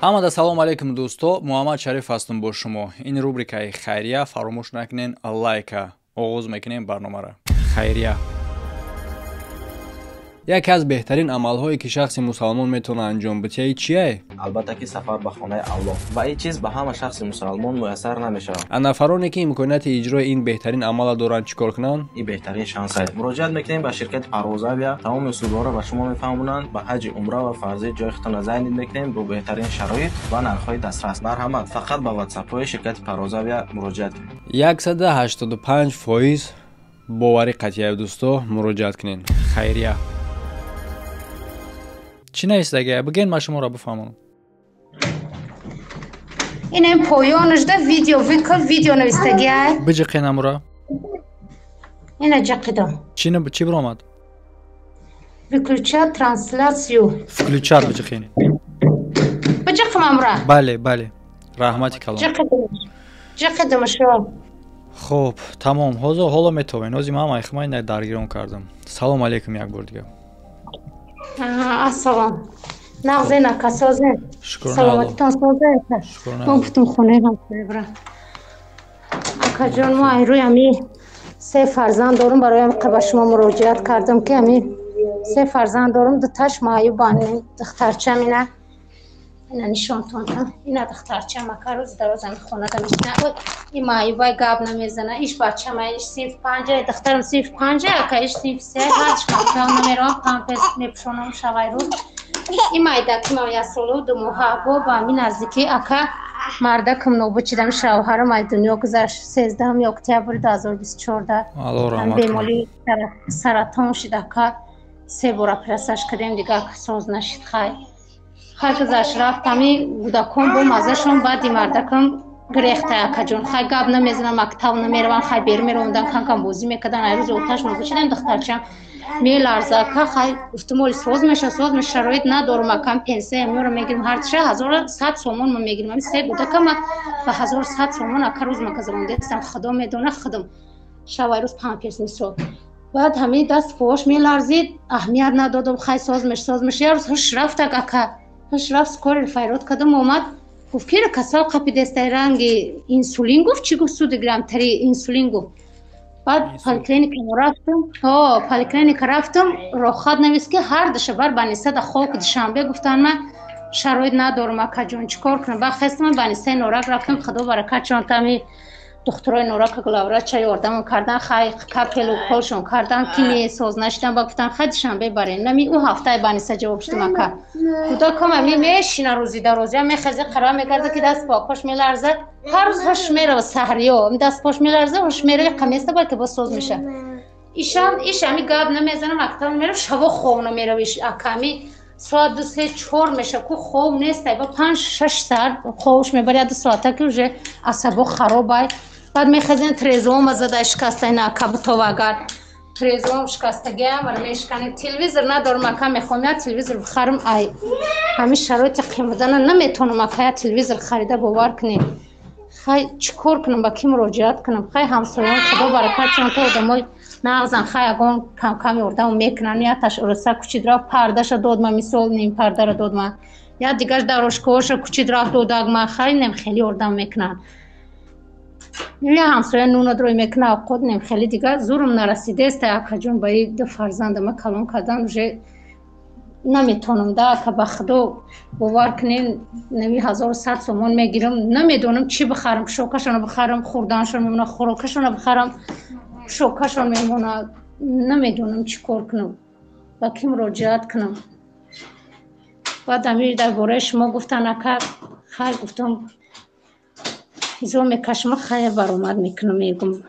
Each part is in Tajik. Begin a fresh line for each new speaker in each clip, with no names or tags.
Ҳамада салом алейкум, дӯсто. Муҳаммад Шариф ҳастам бо шумо. Ин рубрикаи хайрия. Фаромӯш накунен лайка. Оғоз мекунем барномаро. Хайрия яке аз беҳтарин амалҳое, ки шахси мусалмон метавонад анҷом бидиҳад, чие?
Албатта ки сафар ба хонаи Аллоҳ, ва ин чиз ба ҳама шахси мусалмон муяссар намешавад.
А нафароне, ки имконияти иҷрои ин беҳтарин амалро доранд, чӣ кор кунанд?
Ин беҳтарин шанс аст. Муроҷиат мекунем ба ширкати Парвозавия, тамоми услубҳоро ба шумо мефаҳмонанд. Ба ҳаҷи умра ва фарзӣ ҷои худтонро зайнид мекунем бо беҳтарин шароит ва нархҳои дастрас. Марҳамат, фақат ба ватсапҳои ширкати Парвозавия муроҷиат кунед.
185% боварӣ қатъия, дӯсто, муроҷиат кунед. Хайрия чӣ нависдагия, бигӯен, ман шуморо бифаҳмонам.
Инем поёнашда видео, викл видео навистагиай.
Биҷиқен амура.
Ина ҷиқидам.
Чӣ биромад?
Выключать трансляцию.
Включать биҷиқен.
Биҷиқам амура?
Бале, бале, раҳмати калом.
Ҷиқидамшо.
Хуб, тамом, ҳозир ҳоло метобен. Ҳозир ман майхмай даргирон кардам. Салом алейкум як бор дигар.
Ассалом, нағзен, ака, созен, саломатитон созен? Мо гуфтум хонаи ҳамсоя бира. Акаҷон, мо айрӯи ами се фарзанд дорум, барои ами ба шумо муроҷиат кардам, ки ами се фарзанд дорум, дуташ маъюбан. Духтарчам ина, ина нишонтон, ина духтарчам, ака, рӯзи дароз ами хонада мешина. Ин маъюбай, гап намезана. Иш бачама, иш синф панҷа, духтарам синф панҷа, ака, иш синф се. Ҳарч мактаб намеравам, памперс мепӯшонам шавай рӯз. Ин майдакима яксолу 2 моҳа. Бо ба ами наздикӣ, ака, мардакам нобуд шидам, шавҳарам аз дунё гузашт 13 октябри 2024. Бемории саратон шид, ака. Се бор оператсияш кардем, дига соз нашид. Хай, хай, гузашт, рафт. Ами кӯдакон бо маззашон баъди мардакам гирехта, акаҷон. Хай, гап намезанам, мактаб намеравам. Хай, берун меравондан, кам-кам бозӣ мекардан. Ай рӯзи оташ нобуд шидам, духтарчам меларза, ака. Хай, гуфтум, оли соз меша, соз меша. Шароит надорум, акам, пенсия меёрам, мегирам, ҳарча 1100 сомон ма мегирам. Ами се кӯдакама ба 1100 сомон, ака, рӯз ма газарондестам, худо медона. Худам шавай рӯз памперс мисол. Баъд ҳамин даст пош меларзид, аҳамият надодам. Хай, соз меш, соз меш. Як рӯз ҳуш рафтак, ака, ҳуш рафт. Скорый фарёд кардам, омад, гуфт, кира касал қапидестай, ранги инсулин гуфт, чӣ гуфт, суди грамтари инсулин гуфт. Баъд поликлиника рафтам, о поликлиника рафтам, роҳхат навист, ки ҳар душа бар банисада хок Душанбе гуфтан. Ман шароит надорам, акаҷон, чӣ кор кунам? Баъд хестам, банисаи Норак рафтам. Худо баракатшон, тами духтурои Норака, главврача ёрдамон кардан. Хай, капель уколшон кардан, ки не соз нашидам. Ба гуфтан, хай, Душанбе барен. Нами ӯ ҳафтаи баниса ҷавоб шудам, ака. Кӯдакам ами мешина, рӯзи дарозия мехезе, қара мегарда, ки даст покош меларзад. Ҳар рӯз ҳуш мерава, саҳриё даст пош меларза, ҳуш мерава, қаместа бад, ки боз соз меша. Ишам иш ами гап намезанам, мактаб мерав, шаво хов намерав иш, ака. Ами соат ду, се, чор меша, ку хов нест. Ба 5-6 саат ховш мебаря, 2 соата, ки уже асабо харобай. Баъд мехезем, трезома зада шикаста ина, кабутова. Агар трезом шикастагиам мешиканем. Телевизор надорам, ака, мехоҳам я телевизор бихарам. Ай ҳамин шароити қимудана наметавонам, ака, я телевизор харида, бовар кунед. Хай, чӣ кор кунам, ба кӣ муроҷиат кунам? Хай, ҳамсоён, худо баракатшон, то одамои нағзан. Хай, ягон камкам ёрдам мекунанд. Яташ уруса кучид рафт, пардаша дод ма, мисол, ним пардара дод ма, я дигаш дарошкоҳоша кучид рафт, додаг ма. Хай, нем хеле ёрдам мекунанд. Я ҳамсоя нуна дрой мекуна, авқот нем хеле. Дигар зурум нарасидест, акаҷон. Ба и ду фарзандама калон кардан уже наметавонам да, ака. Ба худо, бовар кунен, нави 1100 сомон мегирам, намедонам чӣ бихарам. Шокашона бихарам, хӯрданашон мемона, хӯрокашона бихарам, шокашон мемона. Намедонам чӣ кор кунам, ба кӣ муроҷиат кунам. Баъд ами дар бораи шумо гуфтан, ака. Хай, гуфтам, ҳизо мекашам, хай, баромад мекунам, мегум,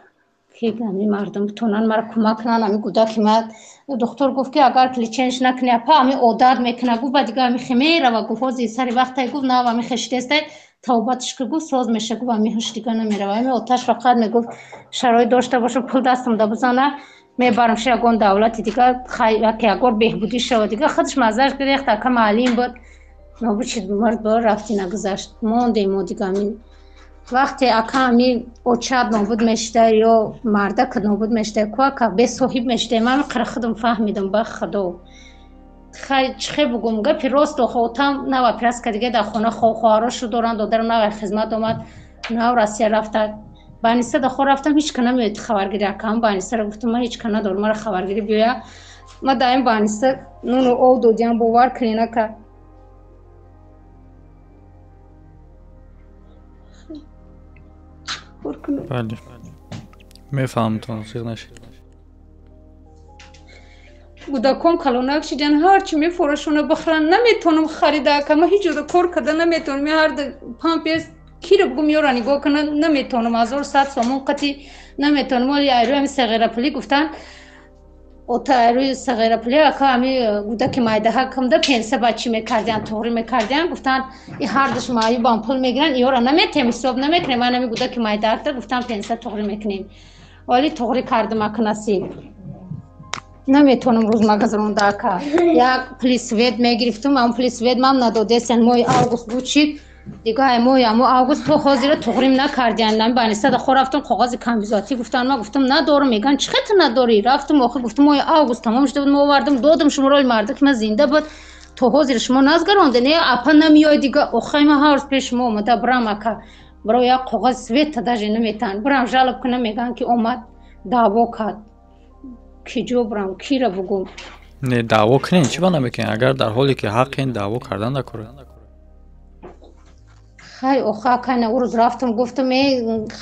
ки ами мардум битонанд мара кӯмак кунанд. Ами кӯдаки ма, духтур гуфт, ки агар лечение накунӣ, апа, ами одат мекуна, гуфт, ба дига ами мерава, гуфт, ҳозир сари вақтай, гуфт, нав ами хештестай, тавбатш ки, гуфт, соз меша, гуфт, ами ҳуш дига намерава. Ами оташ фақат мегуфт, шароит дошта бошам, пул дастам да бизана, мебарам ши ягон давлати дига, хай, яке ягор беҳбудӣ шава. Дига худаш маззаш гирехт, ака, маълим буд, нобуд шид, мард бо рафти, нагузашт, мондем мо дига. Ами вақте, ака, ами очат нобуд мешида ё мардак нобуд мешида, ку, ака, бесоҳиб мешида. Ман қара худам фаҳмидам, ба худо. Хай чихе бугум гапи рост охотам нава пираска дига дар хона хоҳарошу доранд, додарам нава хизмат омад, нав Россия рафта. Баниса да хор рафтам, ҳеч ка намеояд хабаргирӣ акам. Банисаро гуфтам, ман ҳеч ка надорам, мара хабаргирӣ биёя. Ма даим баниса нуну ов додиам, бовар кунед ака.
Бале. Мефаҳмтон, зиқ нашед.
Кӯдакон калонак шидан, ҳарчи мефорошона бихӯранд, наметавонам харида ака. Ман ҳеҷ ҷода кор карда наметавонам. Ҳар памперс киро бугум ёра нигоҳ кунам наметавонам. 1100 сомон қати наметавонам. Оли айрӯи ҳами сағирапулӣ гуфтанд, ота айрӯи сағирапулӣ ака ҳами кӯдаки майдаҳа кумда пенса бачи мекардиан, туғрӣ мекардиан, гуфтанд и ҳардуш маъюбам пул мегиранд, иёра наметем, ҳисоб намекунем. Ман ҳами кӯдаки майдаҳакда гуфтам пенса туғрӣ мекунем. Оли туғрӣ кардам ака насиб. Наметавонам рӯз магазронда ака. Як пули свет мегирифтум, ам пули свет мам надодестен, моҳи август буд шид. Дига моҳи амо август то ҳозира туғрим накардиан. Нами банисада хор рафтум, коғази камбизоатӣ гуфтан, ман гуфтам надорам, меган чӣ хел надорӣ? Рафтум охир гуфтум моҳи август тамом шуда буд, мо овардам додам шуморо, марда ки ман зинда буд, то ҳозир шумо назгаронде, не апа намеояд дига. Охай ман ҳар рӯз пеш шумо омада бирам ака, барои як коғази света даже наметаҳанд. Бирам жалоб кунам, меган ки омад даъво кард. Ки ҷо бирам, кира бугум?
Не, даъво кунен, чӣ ба намекунен? Агар дар ҳоле ки ҳаққен, даъво кардан дакора.
Хай оха акайна ӯ рӯз рафтам, гуфтам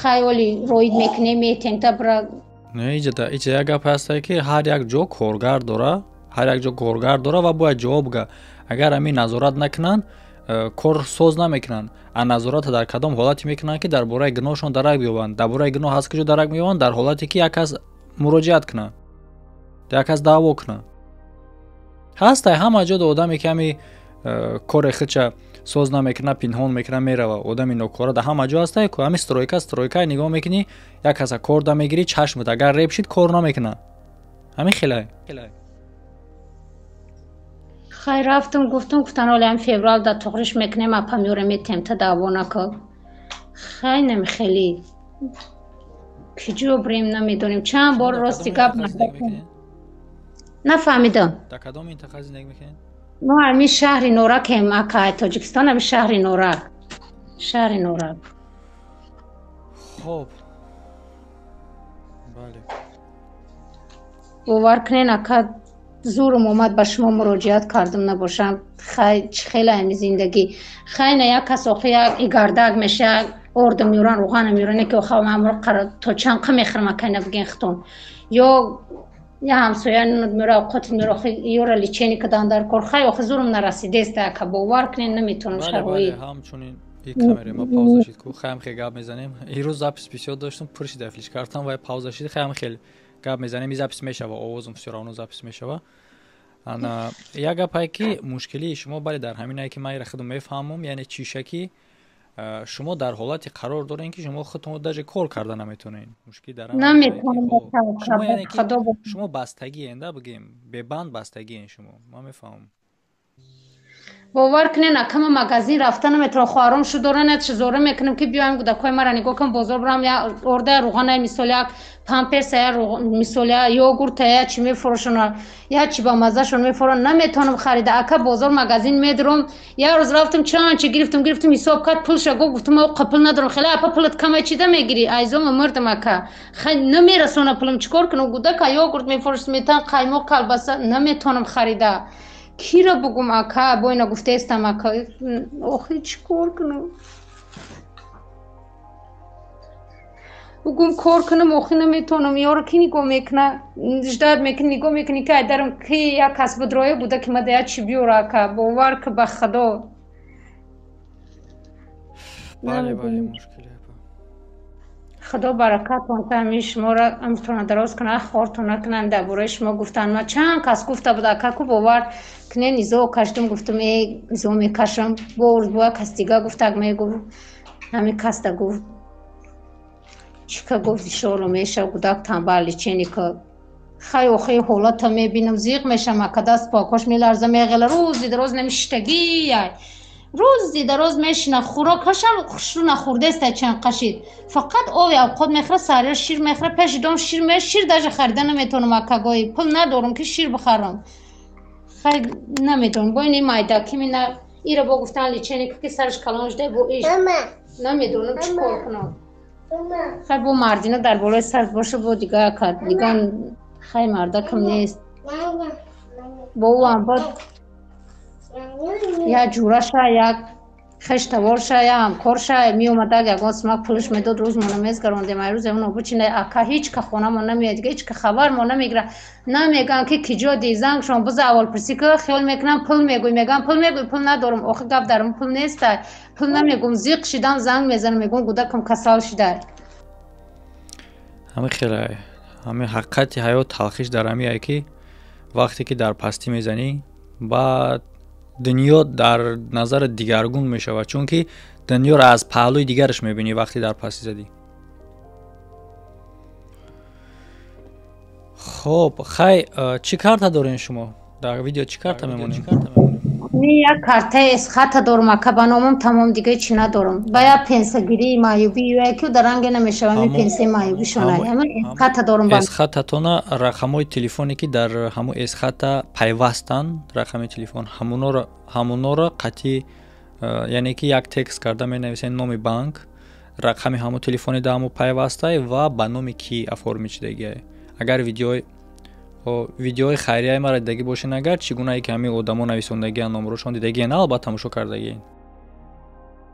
хай оли роид мекунем, метем та бира.
Не, иҷа як гап ҳастае ки ҳар як ҷо коргар дора, ҳар як ҷо коргар дора ва бояд ҷавоб га. Агар ҳамин назорат накунанд, кор соз намекунанд. А назората дар кадом ҳолате мекунанд, ки дар бораи гуноҳшон дарак биёбанд? Дар бораи гуноҳ аз куҷо дарак меёбанд? Дар ҳолате ки як кас муроҷиат кунад, як кас даъво кунад. Ҳастай ҳама ҷо одаме ки ҳами кори худша соз намекунад, пинҳон мекунад, мерава. Одами нокора дар ҳама ҷо ҳастай ку. Ҳами стройка, стройка нигоҳ мекунӣ, як каса кор да мегирӣ, чашмат агар реб шид, кор намекунад. Ҳамин хелай.
Хай рафтам, гуфтам, гуфтан оли ҳами феврал да туғриш мекунем, апа меёра метем, та даъво нака. Хай намихели. Ки ҷо бирем намедонем. Чанд бор рости гап нафаҳмидам.
Дар кадом минтақа зиндагӣ мекунед?
Мо ҳамин шаҳри Норакем ака, Тоҷикистон, ҳамин шаҳри Норак. Шаҳри Норак.
Хоб. Бале.
Бовар кунед ака, зурум омад ба шумо муроҷиат кардам, набошам. Хай чӣ хела ҳами зиндагӣ. Хай на як кас охи як игардак меша, орда меёран, руғана меёран, ки оха ман то чанд қа мехӯрам ака, набигин хитон. Ё я ҳамсоя меёра, овқоти меёра, охи ёра лечение кадан дар кор. Хай охи зурум нарасидест ака, бовар кунед наметавонам шароит.
Ҳамчунин и камераи ма пауза шид ку, хаям хел гап мезанем. Ирӯз запись бисёр доштум, пур шида флишкартам, вай пауза шид, хаям хел гап мезанем, и запись мешава, овозум всё равно запись мешава. Ана як гапае ки мушкилии шумо бале дар ҳаминае ки ман ира худам мефаҳмам, яъне чиша ки шумо дар ҳолате қарор дорем ки шумо худтон даже кор карда наметавонед. Мушкил дар
наметавонам.
Шумо бастагиен, да бигем, бебанд бастагиен шумо. Ман мефаҳмам.
Бовар кунед акама магазин рафта наметавонам, хоҳаром шу доранд, чизора мекунам ки биёям кӯдакҳои маро нигоҳ кунам, бозор бирам, я орда руғана, мисол як памперса, я мисол я йогурта, я чӣ мефурӯшона, я чӣ ба маззашон мефурӯшанд, наметавонам харида. Ака бозор магазин медурам, як рӯз рафтам чанд чи гирифтам, гирифтам, ҳисоб кард, пулша гуфт, гуфтам оқа пул надорам. Хеле апа пулат камай чида мегирӣ? Айзома мурдам ака. Хай намерасона пулам, чӣ кор кунам? Кӯдака йогурт мефурӯшад, метан қаймоқ, колбаса, наметавонам харида. Киро бугум ака, бо ина гуфтаестам ака, охи чӣ кор кунам? Бугум кор кунам, охи наметавонам. Ёро ки нигоҳ мекуна? Ждат мекунӣ, нигоҳ мекунӣ ки айдарам ки як кас будроя буда ки мада як чӣ биёра ака, бовар ки ба худо.
Бале, бале, мушкиле.
Худо баракатон ҳамин шуморо амртона дароз кунад, хортон накунад. Дар бораи шумо гуфтан ма чанд кас гуфта буд ака, ку бовар кунед, низо кашидам, гуфтам низо мекашам. Бо бо як кас дига гуфтак мегуфт, ҳамин каста гуфт, чика гуфт, иншоалло мешав, кӯдак танбал лечение ка. Хай охи ҳолата мебинам, зиқ мешам ака, даст покош меларза, меғела, рӯзи дароз намешиштагиай. Рӯзи дароз мешина, хӯрокашам хушрӯ нахӯрдеста чанд қашид. Фақат ови авқот мехӯра, саря шир мехӯра, пеши дом шир ме, шир даже харида наметавонам ака, гоҳи пул надорам ки шир бихарам. Хай намедонам, бо ини майдаки мина ира бо гуфтан лечение ки сараш калон шуда, бо иш намедонам чӣ кор кунам. Хай бо мардина дар болои сар боша, бо дига дига хай мардакам нест. Бо ӯ ам бод як ҷураша, як хештаворша, як ҳамкорша меомадак, ягон сумак пулш медод, рӯз мо намезгарондем. Ай рӯз ягон обучина ака ҳеҷ ка хонамо намеяд, ҳеҷ ка хабар мо намегира, намеган ки киҷо ди зангшон биза аввалпурсӣ ки хиёл мекунам пул мегӯй, мегӯям пул мегӯй, пул надорам, охи гап дарам пул нестай, пул намегӯм, зиқ шидам, занг мезанам, мегӯм гудакам касал шидай.
Ҳамин хеле ҳамин ҳақиқати ҳаёт талхиш дар ҳамиае ки вақте ки дар пастӣ мезанӣ, баъд дунё дар назарат дигаргун мешавад, чунки дунёро аз паҳлӯи дигараш мебинӣ вақте дар пастӣ задӣ. Хоб, хай, чӣ карта дорем шумо? Дар видео чӣ карта мемонем?
Як картаи эсхата дорум ака, ба номам, тамом, дига чӣ надорум. Ба як пенсагирии маъюбӣ ки дар ранге намешавам, ин пенсаи маъюбишона ҳамин эсхата дорум.
Эсхататона рақамҳои телефоне ки дар ҳамун эсхата пайвастанд, рақами телефон ҳамонора қатъи, яъне ки як текст карда менависем номи банк, рақами ҳамун телефони дар ҳамун пайвастай ва ба номи ки оформить шудагиай. Агар видеои хайрияи маро дидагӣ бошен, агар чӣ гунае ки ҳамин одамо нависондагиан, номрошон дидагиен, албатта тамошо кардагиен.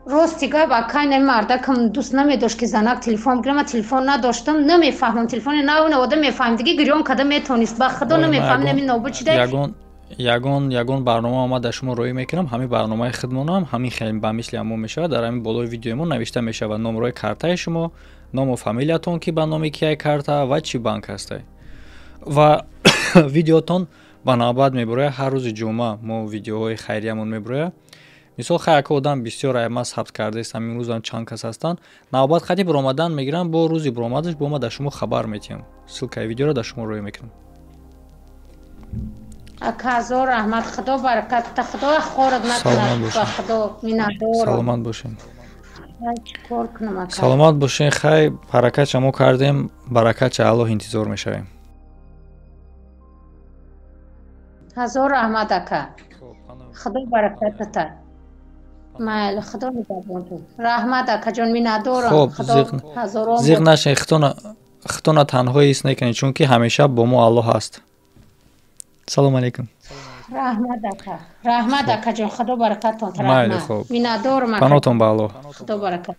Рости гап, акай, нами мардакам дӯст намедошт ки занак телефон бигирам. Ман телефон надоштам, намефаҳмам телефони навна одам мефаҳмид, диги гирён када метонист, ба худо намефаҳмид, нами нобуд шида.
Ягон барнома омад, дар шумо роӣ мекунам, ҳамин барномаи худмонам ҳамин хел ба мисли ҳамон мешавад. Дар ҳамин болои видеои мо навишта мешавад номрои картаи шумо, ному фамилиятон, ки ба номи кияй карта ва чӣ банк ҳастай, ва видеотон ба навбат мебурояд. Ҳар рӯзи ҷумъа мо видеоҳои хайриямон мебурояд. Мисол, хай, ака, одам бисёр ма сабт кардаистам, имрӯзам чанд кас ҳастанд, навбат хати буромадан мегирам, бо рӯзи буромадаш бо ма дар шумо хабар метиҳам, ссылкаи видеоро дар шумо роӣ мекунам.
Ака, ҳазор раҳмат, худо баракат, худо хорат накунад, ба худо миннатдорам.
Саломат бошед.
Чӣ кор кунам, ака?
Саломат бошед. Хай, ҳаракатша мо кардем, баракатша Аллоҳ, интизор мешавем.
Ҳазор раҳмат, ака, худо баракатата, майли, худо нигаҳбонтон, раҳмат, акаҷон, миннатдорам.
Хоб, зиқ нашед, худтона танҳо ҳис накунед, чунки ҳамеша бо мо Аллоҳ ҳаст. Салому алайкум.
Раҳмат, ака, раҳмат, акаҷон, худо баракатон.
Майли, хоб.
Миннатдорам.
Панотон ба Аллоҳ.
Худо баракат.